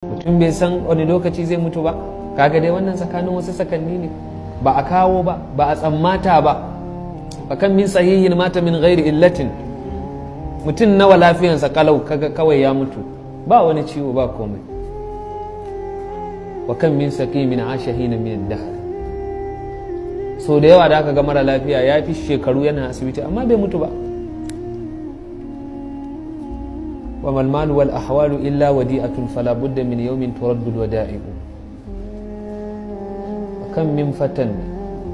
Mutum bai san wani lokaci zai mutu ba. Kaga dai wannan tsakanin wasu sakanni ne, ba a kawo ba, ba a tsammata ba. Fakan min sahihin mata min ghairi illatin. Mutum nawa lafiyansa kalau, kaga kawai ya mutu, ba wani ciwo, ba komai. Wa kan min saqimin asha hina min dahr. So da yawa da aka ga mara lafiya ya fi shekaru yana asibiti, amma bai mutu ba. Wa mal malu wal ahwalu illa wadi'atun, fala budda min yawmin turaddu al wada'i'u. Wa kam min fatan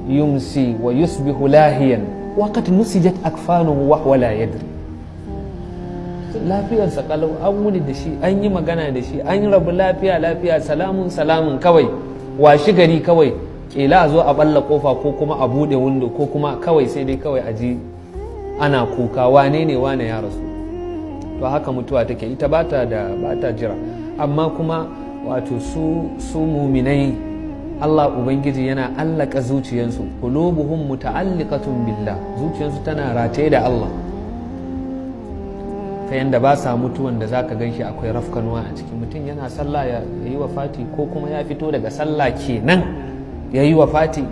yumsi wa yusbihu lahiyan wa qad nusijat akfanuhu wa huwa la yadri. Lafiyarsa kalau, an wuni da shi, an yi magana da shi, an rabu lafiya lafiya, salamun salamun, kawai washi gari kawai kila a zo a balla kofa ko kuma a bude windo, ko kuma kawai sai dai kawai a ji ana kuka, wane ne wane ya rasu. To haka mutuwa take, ita bata da bata jira. Amma kuma wato su muminai, Allah Ubangiji yana allaka zuciyansu, qulubuhum muta'alliqatun billah, zuciyansu tana rataye da Allah, ta yanda ba sa mutuwan da zaka ganshi akwai rafkanuwa a ciki. Mutum yana sallah ya yi wafati, ko kuma ya fito daga sallah kenan ya yi wafati,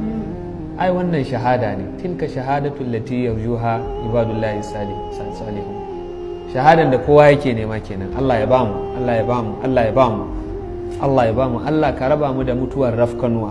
ai wannan shahada ne. Tilka shahadatu lati yarjuha ibadullahi salihun. Shahadan da kowa yake nema kenan. Allah ya bamu, Allah ya bamu, Allah ya bamu, Allah ya bamu. Allah ka raba mu da mutuwar rafkanuwa.